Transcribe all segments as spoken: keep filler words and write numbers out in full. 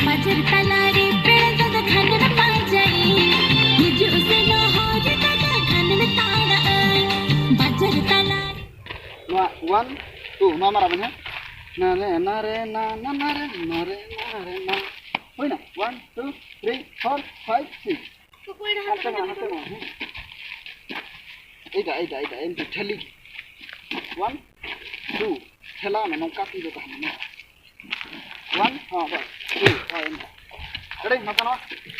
ᱵᱟᱡᱟᱨ ᱛᱟᱞᱟᱨᱮ ᱯᱮᱲᱟ ᱫᱟᱫᱟ ᱠᱷᱟᱱ ᱯᱟᱸᱡᱟᱭ, ᱦᱤᱡᱩᱜ ᱥᱮᱱᱚᱜ ᱦᱚᱨ ᱨᱮ ᱫᱟᱫᱟ ᱠᱷᱟᱱ ᱛᱟᱲᱟᱜ ᱟᱹᱧ᱾ ᱵᱟᱡᱟᱨ ᱛᱟᱞᱟᱨᱮ ᱱᱚᱣᱟ ᱚᱣᱟᱱ, ᱴᱩ, ᱱᱚᱣᱟ ᱢᱟᱨᱟᱣ ᱵᱮᱱ, ᱦᱮᱸ? ᱱᱟᱨᱮ, ᱱᱟᱨᱮ, ᱱᱟ, ᱱᱟ, ᱱᱟᱨᱮ, ᱱᱟᱨᱮ, ᱱᱟᱨᱮ, ᱱᱟ᱾ ᱦᱩᱭᱱᱟ? One, two, three, four, five, six. ᱦᱟᱱᱛᱮ ᱢᱟ, ᱦᱟᱱᱛᱮ ᱢᱟ, ᱦᱮᱸ᱾ ᱮᱭᱴᱟ, ᱮᱭᱴᱟ, ᱮᱭᱴᱟ, ᱮᱢ ᱴᱷᱮᱞᱤ᱾ ᱚᱣᱟᱱ, ᱴᱩ, ᱴᱷᱮᱞᱟᱣ ᱢᱮ, ᱱᱚᱝᱠᱟ ᱛᱤ ᱫᱚ ᱛᱟᱦᱮᱱᱟ, ᱱᱚᱝᱠᱟ᱾ ᱚᱣᱟᱱ, ᱦᱚᱸ, ᱵᱟᱥ, ᱴᱩ, ᱦᱳᱭ, ᱮᱱᱠᱷᱟᱱ᱾ ᱨᱮᱰᱤ, ᱱᱚᱝᱠᱟ ᱱᱚᱣᱟ᱾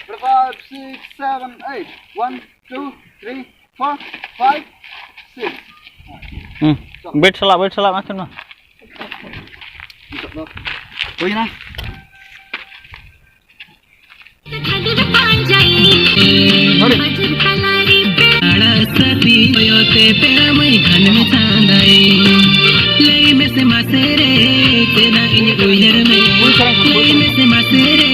Ready, five, six, seven, eight. One, two, three, four, five, six. ᱦᱩᱸ᱾ ᱵᱮᱴ ᱥᱟᱞᱟᱜ, ᱵᱮᱴ ᱥᱟᱞᱟᱜ ᱢᱟ ᱠᱷᱮᱞ ᱢᱟ᱾ ᱱᱤᱛᱚᱜ ᱫᱚ ᱦᱩᱭᱱᱟ᱾ ᱱᱚᱰᱮ᱾ ᱟᱲᱟᱜ ᱥᱟᱹᱛᱤ ᱠᱚᱭᱚᱜ ᱛᱮ ᱯᱮᱲᱟ ᱢᱟᱹᱭ ᱜᱷᱟᱱᱮᱢ ᱪᱟᱸᱫᱟᱭ᱾ ᱞᱟᱹᱭ ᱢᱮᱥᱮ ᱢᱟᱥᱮ ᱨᱮ, ᱪᱮᱫᱟᱜ ᱤᱧ ᱩᱭᱦᱟᱹᱨ ᱢᱮ? ᱞᱟᱹᱭ ᱢᱮᱥᱮ ᱢᱟᱥᱮ ᱨᱮ,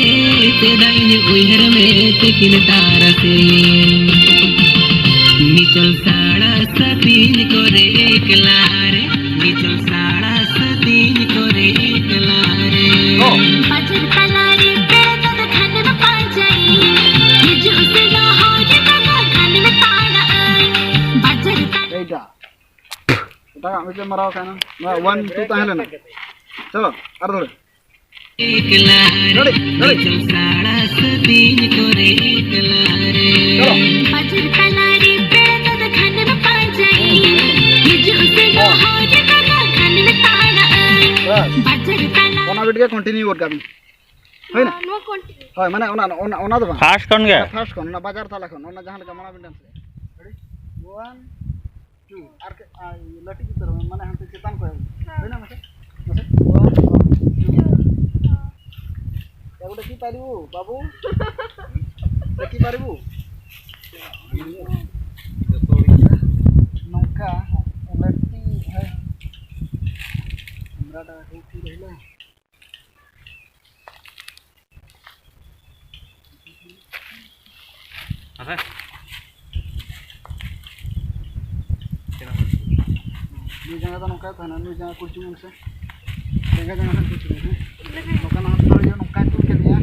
ᱪᱮᱫᱟᱜ ᱤᱧ ᱩᱭᱦᱟᱹᱨ ᱢᱮ ᱛᱤᱠᱤᱱ ᱛᱟᱨᱟᱥᱤᱧ? ᱱᱤᱪᱚᱞ ᱥᱟᱲᱟ ᱥᱟᱹᱛᱤᱧ ᱠᱚᱨᱮ ᱮᱠᱞᱟ ᱨᱮ, ᱱᱤᱪᱚᱞ ᱥᱟᱲᱟ ᱥᱟᱹᱛᱤᱧ ᱠᱚᱨᱮ ᱮᱠᱞᱟ ᱨᱮ᱾ ᱵᱟᱡᱟᱨ ᱛᱟᱞᱟ ᱨᱮ ᱯᱮᱲᱟ ᱫᱟᱫᱟ ᱠᱷᱟᱱᱮᱢ ᱯᱟᱸᱡᱟᱭ, ᱦᱤᱡᱩᱜ ᱥᱮᱱᱚᱜ ᱦᱚᱨ ᱨᱮ ᱫᱟᱫᱟ ᱠᱷᱟᱱᱮᱢ ᱛᱟᱲᱟᱜ ᱟᱹᱧ᱾ ᱵᱟᱡᱟᱨ ᱛᱟᱞᱟ ᱮᱭᱴᱟ᱾ ᱮᱴᱟᱜᱟᱜ ᱢᱤᱫᱴᱮᱱ ᱢᱟᱨᱟᱣ ᱠᱟᱱᱟ᱾ ᱱᱚᱣᱟ ᱚᱣᱟᱱ, ᱴᱩ ᱛᱟᱦᱮᱸ ᱞᱮᱱᱟ᱾ ᱪᱚᱞᱚ, ᱟᱨ ᱫᱷᱟᱣ᱾ ᱮᱠᱞᱟ ᱨᱮ, ᱨᱮᱰᱤ, ᱨᱮᱰᱤ᱾ ᱱᱤᱪᱚᱞ ᱥᱟᱲᱟ ᱥᱟᱹᱛᱤᱧ ᱠᱚᱨᱮ ᱮᱠᱞᱟ ᱨᱮ᱾ ᱪᱚᱞᱚ᱾ ᱵᱟᱡᱟᱨ ᱛᱟᱞᱟ ᱨᱮ ᱯᱮᱲᱟ ᱫᱟᱫᱟ ᱠᱷᱟᱱᱮᱢ ᱯᱟᱸᱡᱟᱭ, ᱦᱤᱡᱩᱜ ᱥᱮᱱᱚᱜ ᱦᱚᱨ ᱨᱮ ᱫᱟᱫᱟ ᱠᱷᱟᱱᱮᱢ ᱛᱟᱲᱟᱜ ᱟᱹᱧ᱾ ᱵᱟᱥ᱾ ᱵᱟᱡᱟᱨ ᱛᱟᱞᱟ ᱚᱱᱟ ᱵᱤᱴ ᱜᱮ ᱠᱚᱱᱴᱤᱱᱤᱭᱩ ᱜᱚᱫ ᱠᱟᱜ ᱵᱤᱱ᱾ ᱦᱩᱭᱱᱟ? ᱱᱚᱣᱟ ᱠᱚᱱᱴᱤᱱᱤᱭᱩ᱾ ᱦᱳᱭ, ᱢᱟᱱᱮ ᱚᱱᱟ, ᱚᱱᱟ, ᱚᱱᱟ ᱫᱚ ᱵᱟᱝ᱾ ᱯᱷᱟᱥᱴ ᱠᱷᱚᱱ ᱜᱮ? ᱯᱷᱟᱥᱴ ᱠᱷᱚᱱ, ᱚᱱᱟ ᱵᱟᱡᱟᱨ ᱛᱟᱞᱟ ᱠᱷᱚᱱ, ᱚᱱᱟ ᱡᱟᱦᱟᱸ ᱞᱮᱠᱟ ᱢᱟᱲᱟᱝ ᱵᱤᱱ ᱰᱮᱱᱥ ᱞᱮᱫᱟ᱾ ᱨᱮᱰᱤ? One, two. ᱟᱨ ᱠᱟᱹᱡ, ᱟᱨ ᱞᱟᱹᱴᱤᱡ ᱩᱛᱟᱹᱨ ᱢᱮ, ᱢᱟᱱᱮ ᱦᱟᱱᱛᱮ ᱪᱮᱛᱟᱱ ᱠᱷᱚᱱ᱾ ᱦᱮᱸ᱾ ᱦᱩᱭᱱᱟ ᱢᱟᱥᱮ? ᱢᱟᱥᱮ? One, two. ᱮ ᱜᱚᱰᱮ, ᱪᱮᱫ ᱯᱟᱨᱤᱵᱩ, ᱵᱟᱹᱵᱩ? ᱪᱮᱫ ᱯᱟᱨᱤᱵᱩ? ᱱᱚᱝᱠᱟ, ᱞᱟᱹᱴᱤ, ᱦᱮᱸ᱾ ᱠᱮᱢᱨᱟᱴᱟ ᱦᱩᱭ ᱴᱷᱤᱠ ᱨᱮᱦᱤᱞᱟ᱾ ᱟᱥᱮ? ᱱᱩᱭ ᱡᱟᱸᱜᱟ ᱫᱚ ᱱᱚᱝᱠᱟ ᱛᱟᱦᱮᱱᱟ, ᱱᱩᱭ ᱡᱟᱸᱜᱟ ᱠᱩᱲᱪᱩᱝ ᱢᱮᱥᱮ᱾ ᱡᱟᱸᱜᱟ, ᱡᱟᱸᱜᱟ ᱦᱟᱸᱜ ᱠᱩᱲᱪᱩᱝ ᱢᱮ, ᱦᱮᱸ? ᱱᱚᱝᱠᱟ ᱱᱟᱦᱟᱜ ᱛᱚ ᱤᱭᱟᱹ ᱱᱚᱝᱠᱟ ᱠᱚ ᱠᱟᱹᱢᱤᱭᱟ,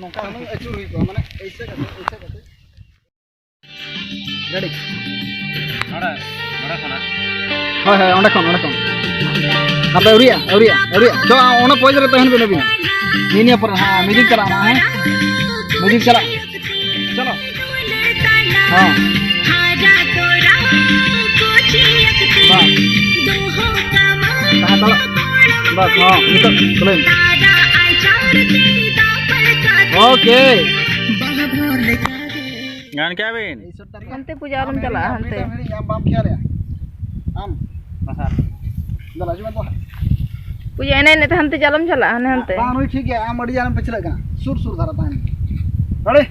ᱱᱚᱝᱠᱟ ᱦᱩᱱᱟᱹᱝ ᱟᱹᱪᱩᱨ ᱦᱩᱭ ᱠᱚᱜᱼᱟ, ᱢᱟᱱᱮ ᱮᱭᱥᱮ ᱠᱟᱛᱮ, ᱮᱭᱥᱮ ᱠᱟᱛᱮ᱾ ᱜᱟᱹᱰᱤ᱾ ᱱᱚᱰᱮ, ᱱᱚᱰᱮ ᱠᱷᱚᱱᱟᱜ᱾ ᱦᱳᱭ, ᱦᱳᱭ, ᱚᱸᱰᱮ ᱠᱷᱚᱱ, ᱚᱸᱰᱮ ᱠᱷᱚᱱ᱾ ᱟᱯᱮ ᱟᱹᱣᱨᱤᱭᱟ, ᱟᱹᱣᱨᱤᱭᱟ, ᱟᱹᱣᱨᱤᱭᱟ᱾ ᱪᱚ, ᱚᱱᱟ ᱯᱚᱭᱮᱱᱴ ᱨᱮ ᱛᱟᱦᱮᱱ ᱵᱤᱱ ᱟᱹᱵᱤᱱ᱾ ᱱᱤᱭᱟᱹ, ᱱᱤᱭᱟᱹ ᱯᱚᱨᱮ, ᱦᱮᱸ, ᱢᱤᱣᱡᱤᱠ ᱪᱟᱞᱟᱜᱼᱟ, ᱦᱮᱸ? ᱢᱤᱣᱡᱤᱠ ᱪᱟᱞᱟᱜ᱾ ᱪᱚᱞᱚ᱾ ᱦᱮᱸ᱾ ᱵᱟᱥ᱾ ᱛᱟᱦᱮᱸ ᱦᱟᱛᱟᱲᱚᱜ᱾ ᱵᱟᱥ, ᱦᱚᱸ, ᱱᱤᱛᱚᱜ ᱪᱟᱹᱞᱩᱭ ᱢᱮ᱾ ᱳᱠᱮ᱾ ᱜᱟᱱ ᱠᱮᱜᱼᱟ ᱵᱤᱱ? ᱦᱟᱱᱛᱮ ᱯᱩᱡᱟ ᱟᱞᱚᱢ ᱪᱟᱞᱟᱜᱼᱟ, ᱦᱟᱱᱛᱮ᱾ ᱟᱢ ᱵᱟᱢ ᱠᱷᱮᱭᱟᱞᱮᱜᱼᱟ᱾ ᱟᱢ᱾ ᱫᱮᱞᱟ, ᱦᱤᱡᱩᱜ ᱢᱮ ᱛᱚ᱾ ᱯᱩᱡᱟ, ᱮᱱᱮᱡ ᱮᱱᱮᱡ ᱛᱮ ᱦᱟᱱᱛᱮ ᱪᱚ ᱟᱞᱚᱢ ᱪᱟᱞᱟᱜᱼᱟ, ᱦᱟᱱᱮ ᱦᱟᱱᱛᱮ᱾ ᱵᱟᱝ, ᱱᱩᱭ ᱴᱷᱤᱠ ᱜᱮᱭᱟ, ᱟᱢ ᱟᱹᱰᱤ ᱟᱱᱮᱢ ᱯᱟᱹᱪᱷᱞᱟᱹᱜ ᱠᱟᱱᱟ᱾ ᱥᱩᱨ ᱥᱩᱨ ᱫᱷᱟᱨᱟ ᱛᱟᱦᱮᱱ ᱢᱮ᱾ Ready?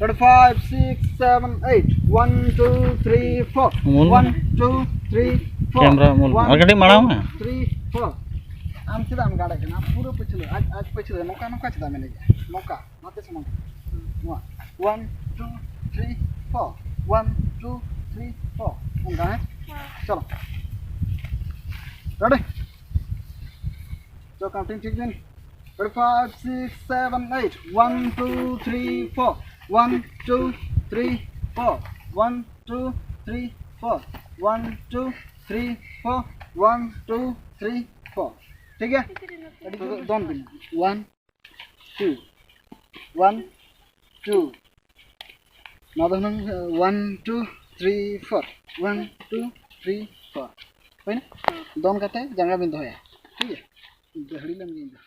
Ready, five, six, seven, eight. One, two, three, four. ᱩᱢᱩᱞ ᱢᱮ᱾ One, two, three, four. Camera ᱩᱢᱩᱞ ᱢᱮ᱾ One, ᱟᱨ ᱠᱟᱹᱴᱤᱡ ᱢᱟᱲᱟᱝ ᱢᱮ᱾ Two, three, four. ᱟᱢ ᱪᱮᱫᱟᱜ ᱮᱢ ᱜᱟᱲᱮᱜ ᱠᱟᱱᱟ? ᱯᱩᱨᱟᱹ ᱯᱟᱹᱪᱷᱞᱟᱹ, ᱟᱡ, ᱟᱡ ᱯᱟᱹᱪᱷᱞᱟᱹ, ᱱᱚᱝᱠᱟ, ᱱᱚᱝᱠᱟ ᱪᱮᱫᱟᱜ ᱮᱢ ᱮᱱᱮᱡᱟ? ᱱᱚᱝᱠᱟ᱾ ᱱᱚᱛᱮ ᱥᱟᱢᱟᱝ᱾ ᱱᱚᱣᱟ᱾ One, two, three, four. One, two, three, four. ᱚᱱᱠᱟ, ᱦᱮᱸ? ᱦᱮᱸ᱾ ᱪᱚᱞᱚ᱾ Ready? ᱪᱚ, counting ᱴᱷᱤᱠ ᱵᱤᱱ᱾ Ready, five, six, seven, eight. One, two, three, four. One, two, three, four. One, two, three, four. One, two, three, four. One, two, three, four. ᱴᱷᱤᱠ ᱜᱮᱭᱟ? ᱟᱹᱰᱤ ᱡᱳᱨ ᱫᱚᱱ ᱵᱤᱱ᱾ One, two, one, two. ᱱᱚᱣᱟ ᱫᱚ ᱦᱩᱱᱟᱹᱝ, ᱮ, one, two, three, four. One, two, three, four. ᱦᱩᱭᱱᱟ? ᱫᱚᱱ ᱠᱟᱛᱮ ᱡᱟᱸᱜᱟ ᱵᱤᱱ ᱫᱚᱦᱚᱭᱟ᱾ ᱴᱷᱤᱠ ᱜᱮᱭᱟ? ᱫᱟᱹᱦᱲᱤ ᱞᱮᱱ ᱜᱤᱧ ᱫᱚ᱾